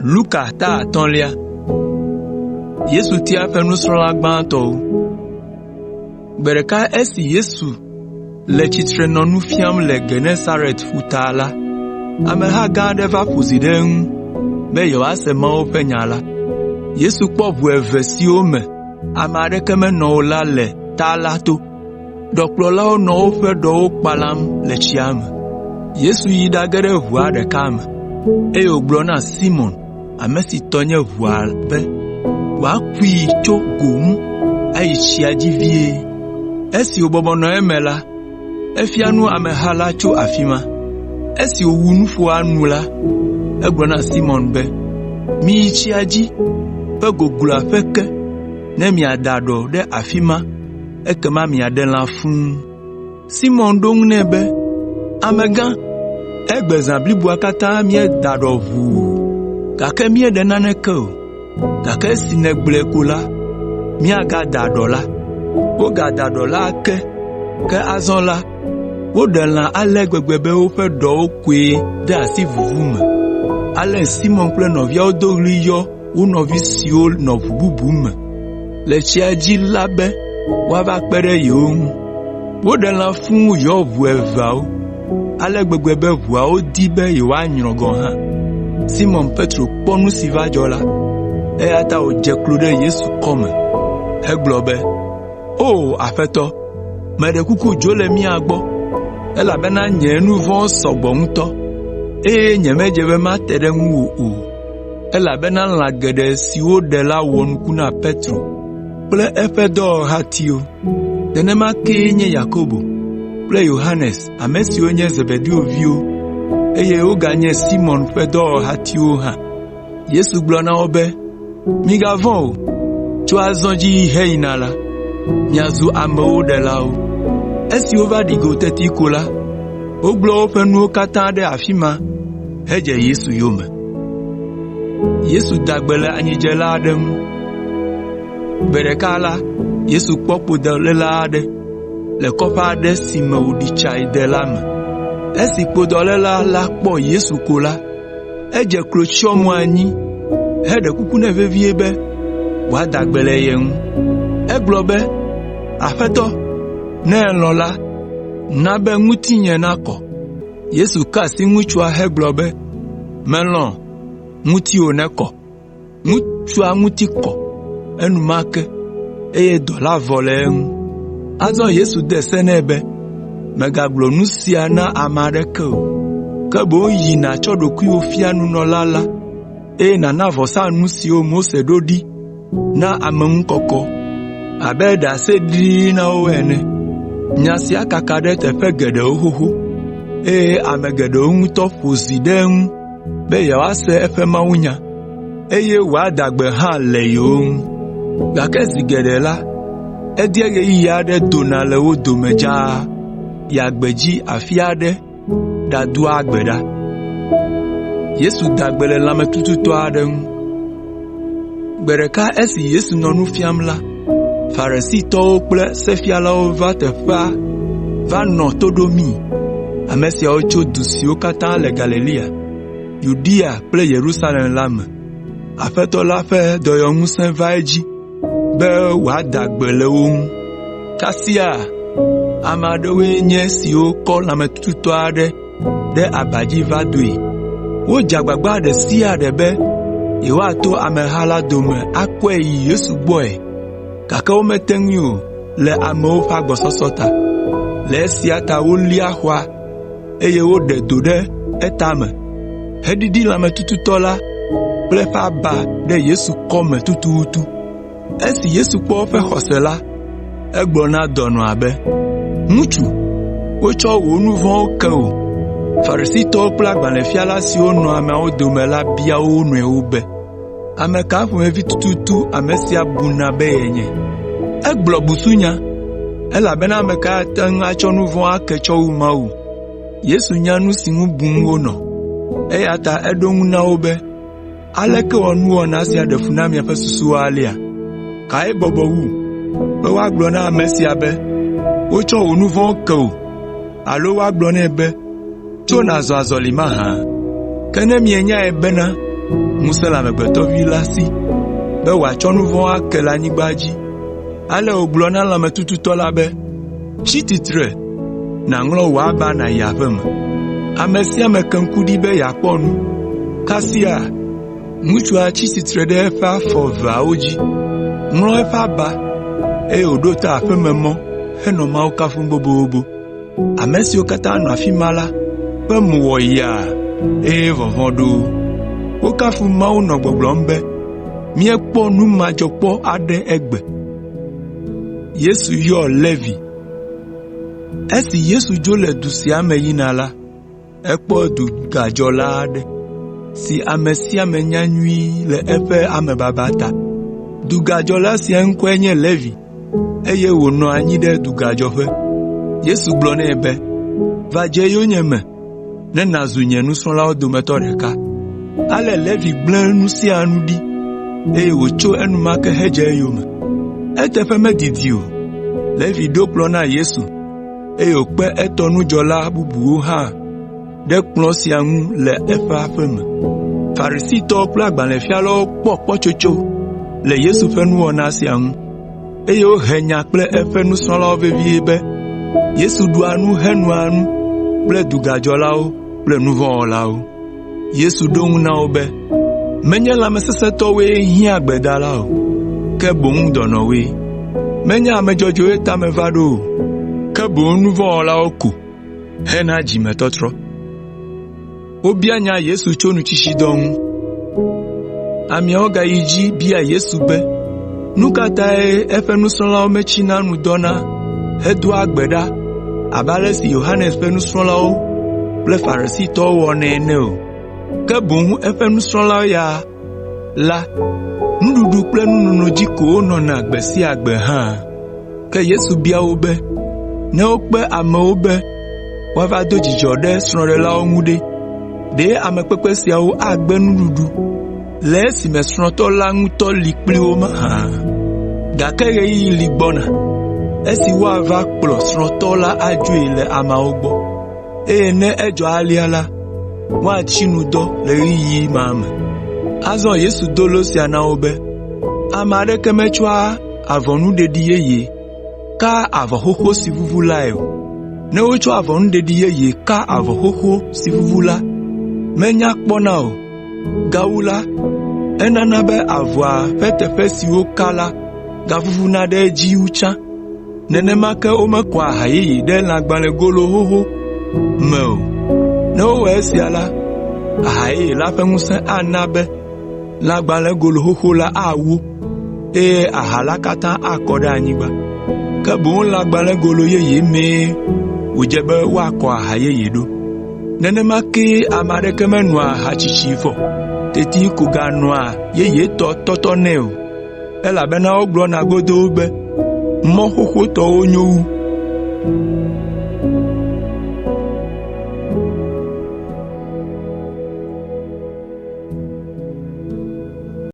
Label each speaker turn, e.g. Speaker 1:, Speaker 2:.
Speaker 1: Luka ta atɔ̃lia. Yesu tia eƒe nusrɔ̃la gbãtɔwo. Gbe ɖeka esi Yesu le tsitre nɔ nu fiam le Genesaret ƒuta la, ameha gã aɖe va ƒo zi ɖe eŋu be yewoase Mawu ƒe nya la. Yesu kpɔ ʋu eve siwo me ame aɖeke menɔ o la le ta la to. Ɖɔkplɔlawo nɔ woƒe ɖɔwo kpalam le tsia me. Yesu yi ɖage ɖe ʋua ɖeka me, eye wògblɔ na Simɔn, ame si tɔ nye ʋua be wòakui tso go ŋu ayi tsia dzi vie. Esi wòbɔbɔ nɔ eme la, efia nu ameha la tso afi ma. Esi wòwu nuƒoa nu la, egblɔ na Simɔn be, “Miyi tsia dzi ƒe gogloaƒe ke ne miada ɖɔ ɖe afi ma ekema miaɖe lã fũu.” Simɔn ɖo eŋu nɛ be, “Amegã, egbe zã bliboa katã míeda ɖɔ ʋuu, gake míeɖe naneke o, gake esi nègblɔe ko la, míagada ɖɔ la.” Wogada ɖɔ la ake, ke azɔ la, woɖe lã ale gbegbe be woƒe ɖɔwo koe de asi vuvu me. Ale Simɔn kple nɔviawo do ɣli yɔ wo nɔvi siwo nɔ ʋu bubu me le tsia dzi la be woava kpe ɖe yewo ŋu. Woɖe lã fũu wòyɔ ʋu eveawo, ale gbegbe be ʋuawo di be yewoanyrɔ gɔ̃ hã. Simɔn Petro kpɔ nu si va dzɔ la, eya ta wòdze klo ɖe Yesu kɔme hegblɔ be, “O Aƒetɔ, meɖe kuku dzo le mía gbɔ, elabena nye nu vɔ̃wo sɔ gbɔ ŋutɔ, eye nyemedze be mate ɖe ŋuwò o.” Elabena lã geɖe si woɖe la wɔ nuku na Petro kple eƒe dɔwɔhatiwo. Nenema kee nye Yakobo kple Yohanes ame siwo nye Zebedeo viwo, eye woganye Simɔn ƒe dɔwɔhatiwo hã. Yesu gblɔ na wo be, “Migavɔ̃ o, tso azɔ dzi heyina la, miazu amewo ɖelawo.” Esi wova ɖi go teti ko la, wogblẽ woƒe nuwo katã ɖe afi ma hedze Yesu yome. Gbe ɖeka la, Yesu kpɔ kpodɔléla aɖe le kɔƒe aɖe si me wòɖi tsa de la me. Esi kpodɔléla la kpɔ Yesu ko la, edze klo tsyɔ mo anyi heɖe kuku nɛ vevie be wòada gbe le ye ŋu. Egblɔ be, “Aƒetɔ, ne èlɔ̃ la, na be ŋutinye nakɔ.” Yesu ka asi ŋutsua hegblɔ be, “Melɔ̃, ŋutiwò nekɔ.” Ŋutsua ŋuti kɔ enumake eye dɔ la vɔ le eŋu. Azɔ Yesu de se nɛ be, “Mègagblɔ nu sia na ame aɖeke o, ke boŋ yi nàtsɔ ɖokuiwò fia nunɔla la, eye nàna vɔsanu siwo Mose ɖo ɖi na ameŋukɔkɔ abe ɖaseɖiɖi na wo ene.” Nya sia kaka ɖe teƒe geɖewo xoxo, eye ame geɖewo ŋutɔ ƒo zi ɖe eŋu be yewoase eƒe mawunya, eye wòada gbe hã le yewo ŋu. Gake zi geɖe la, edia ɣeyiɣi aɖe dona le wo dome dzaa yia gbedzi afi aɖe ɖadoa gbe ɖa. Gbe ɖeka esi Yesu nɔ nu fiam la, Farisitɔwo kple sefialawo va teƒea va nɔ to ɖomii. Ame siawo tso du siwo katã le Galilea, Yudea kple Yerusalem la me. Aƒetɔ la ƒe dɔyɔŋusẽ va edzi be wòada gbe le wo ŋu. Kasia ame aɖewoe nye esiwo kɔ lãmetututɔ aɖe ɖe aba dzi va doe. Wodze agbagba ɖe sia ɖe be yewoato ameha la dome akɔe yi Yesu gbɔe, gake womete ŋui o le amewo ƒe agbɔsɔsɔ ta. Le esia ta wolia xɔa, eye woɖe do ɖe etame heɖiɖi lãmetututɔ la kple eƒe aba ɖe Yesu kɔme tututu. Esi Yesu kpɔ woƒe xɔse la, egblɔ na dɔnɔa be, “Ŋutsu, wotsɔ wò nu vɔ̃wo ke wò.” Farisitɔwo kple agbalẽfiala siwo nɔ ameawo dome la bia wo nɔewo be, “Ame ka ƒomevi tututu ame sia buna be yenye? Egblɔ busunya, elabena ame ka ate ŋu atsɔ nu vɔ̃ ake tsɔ wu Mawu?” Yesu nya nu si ŋu bum wonɔ, eya ta eɖo eŋu na wo be, “Aleke wɔ nuwɔna sia ɖe fu na miaƒe susuwo alea? Kae bɔbɔ wu, be woagblɔ na ame sia be, ‘Wotsɔ wò nu vɔ̃wo ke wò’ alo woagblɔ nɛ be, ‘Tso nàzɔ azɔli mahã?’ Ke ne mienyae bena Ŋusẽ le Amegbetɔ Vi la si be wòatsɔ nu vɔ̃ ake le anyigba dzi.” Ale wògblɔ na lãmetututɔ la be, “Tsi tsitre nàŋlɔ wò aba nàyi aƒe me.” Ame sia ame ke ŋku ɖi be yeakpɔ nu. Kasia ŋutsua tsi tsitre ɖe eƒe afɔ eveawo dzi, ŋlɔ eƒe aba, eye wòɖo ta aƒe me mɔ henɔ Mawu kafum bobobo. Ame siwo katã nɔ afi ma la ƒe mo wɔ yaa, eye vɔvɔ̃ ɖo wo. Wokafu Mawu nɔ gbɔgblɔm be, “Míekpɔ nu madzɔkpɔ aɖe egbe.” Esi Yesu dzo le du sia me yina la, ekpɔ dugadzɔla aɖe si ame sia ame nya nyuie le eƒe amebaba ta. Dugadzɔla sia ŋkɔe nye Levi, eye wònɔ anyi ɖe dugadzɔƒe. Yesu gblɔ nɛ be, “Va dze yonyeme ne nàzu nye nusrɔ̃lawo dometɔ ɖeka.” Ale Levi gblẽ nu sia nu ɖi, eye wòtso enumake hedze eyome. Eteƒe medidi o, Levi ɖo kplɔ̃ na Yesu, eye wòkpe etɔ nudzɔla bubuwo hã ɖe kplɔ̃ sia ŋu le eƒe aƒe me. Farisitɔwo kple agbalẽfialawo kpɔ kpɔtsotso le Yesu ƒe nuwɔna sia ŋu, eye wohe nya kple eƒe nusrɔ̃lawo vevie be Yesu ɖua nu henoa nu kple dugadzɔlawo kple nu vɔ̃ wɔlawo. Yesu ɖo eŋu na wo be, “Menye lãmesesẽtɔwoe hiã gbedala o, ke boŋ dɔnɔwoe. Menye ame dzɔdzɔewoe ta meva ɖo o, ke boŋ nu vɔ̃ wɔlawo ko hena dzimetɔtrɔ.” Ameawo gayi edzi bia Yesu be, nu ka tae eƒe nusrɔ̃lawo metsina nu dɔna hedoa gbe ɖa abe ale si Yohanes ƒe nusrɔ̃lawo kple Farisitɔwo wɔnɛ ene o, ke boŋ eƒe nusrɔ̃lawo ya la, nuɖuɖu kple nunono dzi ko wonɔna gbe sia gbe hã? Ke Yesu bia wo be, “Ne wokpe amewo be woava do dzidzɔ ɖe srɔ̃ɖelawo ŋu ɖe, ɖe amekpekpe siawo agbe nuɖuɖu le esime srɔ̃tɔ la ŋutɔ li kpli wo mahã? Gake ɣeyiɣi li gbɔna esi woava kplɔ srɔ̃tɔ la adzoe le ameawo gbɔ, eye ne edzɔ alea la, woatsi nu dɔ le ɣeyiɣi ma me.” Azɔ Yesu do lo sia na wo be, “Ame aɖeke metsɔa avɔnuɖeɖi yeye kaa avɔ xoxo si vuvu lae o. Ne wotsɔ avɔnuɖeɖi yeye ka avɔ xoxo si vuvu la, menya kpɔna o. Gawu la, enana be avɔa ƒe teƒe si woka la gavuvuna ɖe edzi wu tsã. Nenema ke womekɔa aha yeye ɖe lãgbalẽgolo xoxo me o. Ne wowɔ esia la, aha yeye la ƒe ŋusẽ ana be lãgbalẽgolo xoxo la awo, eye aha la katã akɔ ɖe anyigba. Ke boŋ lãgbalẽgolo yeye mee wòdze be woakɔ aha yeye ɖo. Nenema kee ame aɖeke menoa aha tsitsi vɔ teti ko ganoa yeyetɔ tɔtɔnɛ o, elabena wogblɔna godoo be, ‘Mɔ xoxotɔwo nyo wu.’ ”